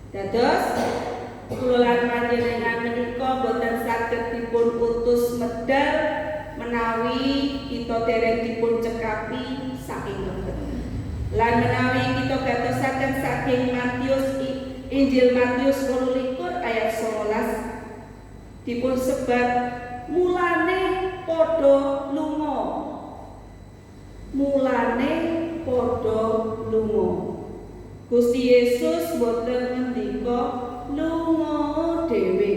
Dados kula lan panjenengan menika boten saged dipun utus medal menawi kita dereng dipun cekapi saking lebet. Lan menawi kita gatosaken saking Matius, Injil Matius 28 ayat 19, dipun sebat, "Mulane padha lunga. Mulane padha lunga." Gusti Yesus boten ngendika lunga dhewe.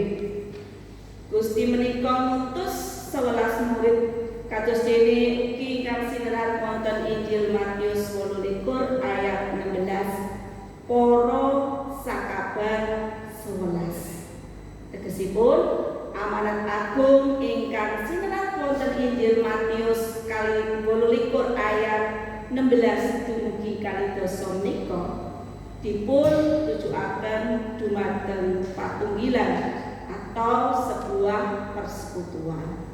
Gusti menika ngutus 11 murid, kados dene ugi ingkang sinerat wonten Injil Matius 28 ayat 16, para sakabar 11. Tegesipun, amanat agung ingkang sinerat wonten Injil Matius kali 28 ayat 16 dumugi 12 menika dipun tujuaken dumateng patunggilan atau sebuah persekutuan.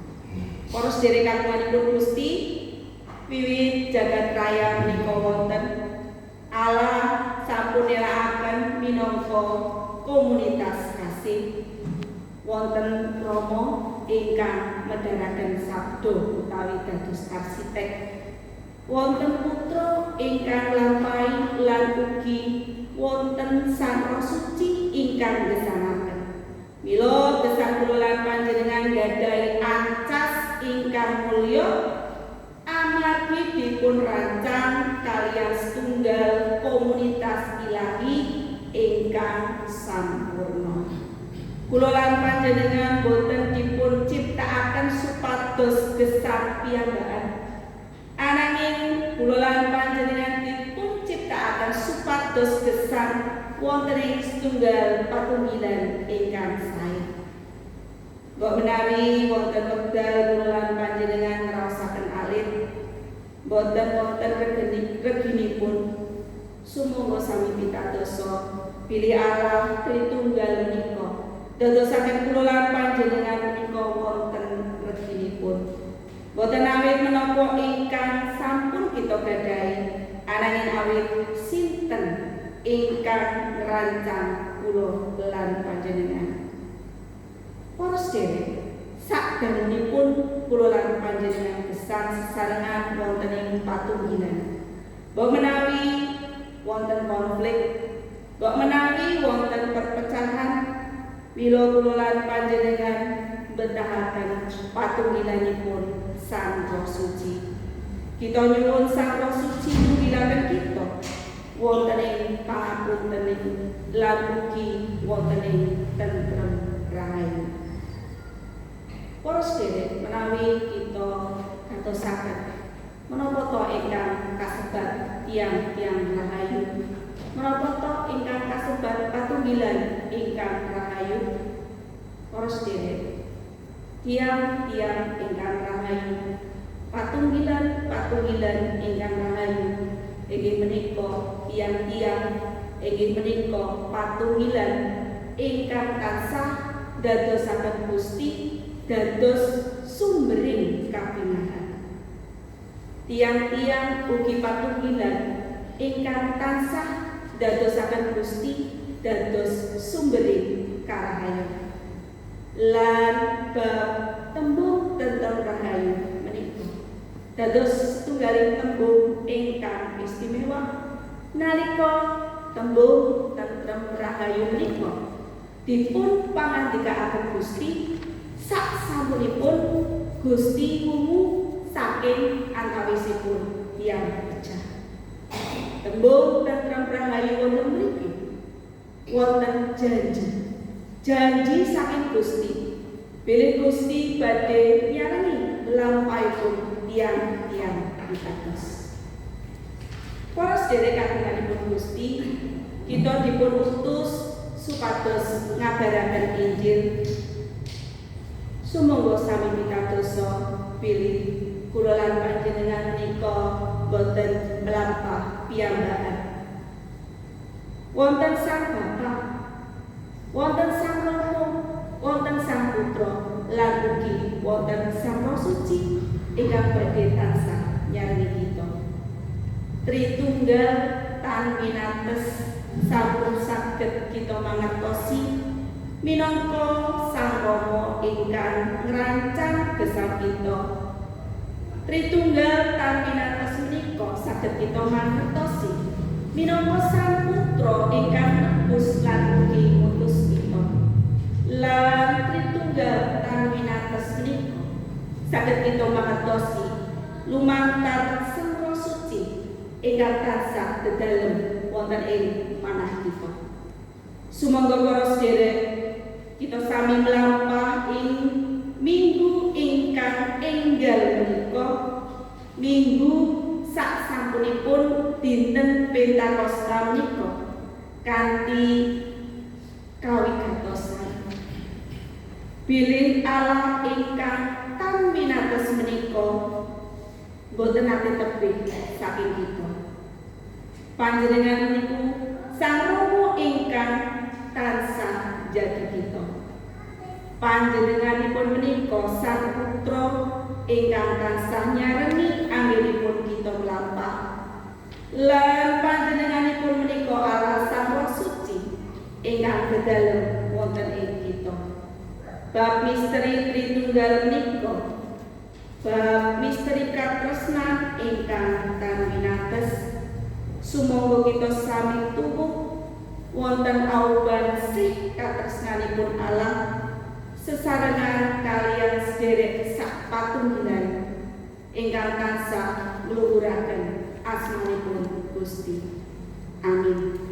Para sedherek kagunganipun Gusti, wiwit jagat raya menika wonten, Allah sampun nelakaken minangka komunitas kasih. Wonten Rama ingkang medharaken sabda utawi dados arsitek. Wonten Putra ingkang nglampahi lan ugi wonten Sang Roh Suci ingkang gesangaken. Mila gesang kula lan panjenengan gadhahi ancas ingkang mulya amargi dipun rancang kaliyan setunggal komunitas ilahi ingkang sampurna. Kula lan panjenengan boten dipun ciptakaken supados gesang piyambakan. Ananging kula lan panjenengan dipun ciptakaken supados gesang wonten ing setunggal patunggilan ingkang sae. Mbok menawi wonten wekdal kula lan panjenengan ngraosaken alit, boten wonten reginipun, sumangga sami pitadosa bilih Allah Tritunggal menika dadosaken kula lan panjenengan menika wonten reginipun. Boten awit menapa ingkang sampun kita gadahi, ananging awit sinten ingkang ngrancang kula lan panjenengan. Para sedherek, sakdangunipun kula lan panjenengan gesang sesarengan wonten ing patunggilan. Mbok menawi wonten konflik, mbok menawi wonten perpecahan, mila kula lan panjenengan betahaken patunggilanipun Sang Roh Suci. Kita nyuwun Sang Roh Suci nunggilaken kita wonten ing pangapuntening lan ugi wonten ing tentrem rahayu. Para sedherek, menawi kita gatosaken menapa to ingkang kasebat tiang-tiang rahayu? Menapa to ingkang kasebat patunggilan ingkang rahayu? Para sedherek, tiang-tiang ingkang rahayu, patunggilan-patunggilan ingkang rahayu inggih menika tiang-tiang, inggih menika patunggilan ingkang tansah dadosaken Gusti dados sumbering kabingahan. Tiang-tiang ugi patunggilan ingkang tansah dadosaken Gusti dados sumbering karahayon. Lan bab tembung tentrem rahayu menika dados setunggaling tembung ingkang istimewa, nalika tembung tentrem rahayu menika dipun pangandikaaken Gusti sak sampunipun Gusti wungu saking antawisipun tiyang pejah. Tembung tentrem rahayu wonten mriki wonten janji. Janji saking Gusti bilih Gusti badhe nyarengi lampahipun tiang-tiang pitados. Para sedherek kagunganipun Gusti, kita dipun utus supados ngabaraken Injil. Sumangga sami pitadosa bilih kula lan panjenengan menika boten mlampah piyambakan. Wonten Sang Bapa, wonten Sang Rama, wonten Sang Putra, lan ugi wonten Sang Roh Suci ingkang badhe tansah nyarengi kita. Tritunggal tan winates sampun saged kita kita mangertosi minangka Sang Rama ingkang ngrancang gesang kita. Tritunggal tan winates menika saged kita mangertosi minangka Sang Putra ingkang nebus lan ugi ngutus kita. Lan Tritunggal tan winates menika saged kita mangertosi lumantar Sang Roh Suci ingkang tansah dedalem wonten ing manah kita. Sumangga para sedherek, kita sami mlampah ing minggu ingkang enggal menika, minggu sak sampunipun dinten Pentakosta menika, kanthi kawigatosan bilih Allah ingkang tan winates menika boten nate tebih saking kita. Panjenengan niku Sang Rama ingkang tansah jagi kita. Panjenenganipun menika Sang Putra ingkang tansah nyarengi anggenipun kita mlampah. Lan panjenenganipun menika Allah Sang Roh Suci ingkang dedalem wonten ing kita. Bab misteri Tritunggal menika bab misteri katresnan ingkang tan winates. Sumangga kita sami tuwuh wonten auban sih katresnanipun Allah sesarengan kaliyan sederek sak patunggilan ingkang tansah ngluhuraken asmanipun Gusti. Amin.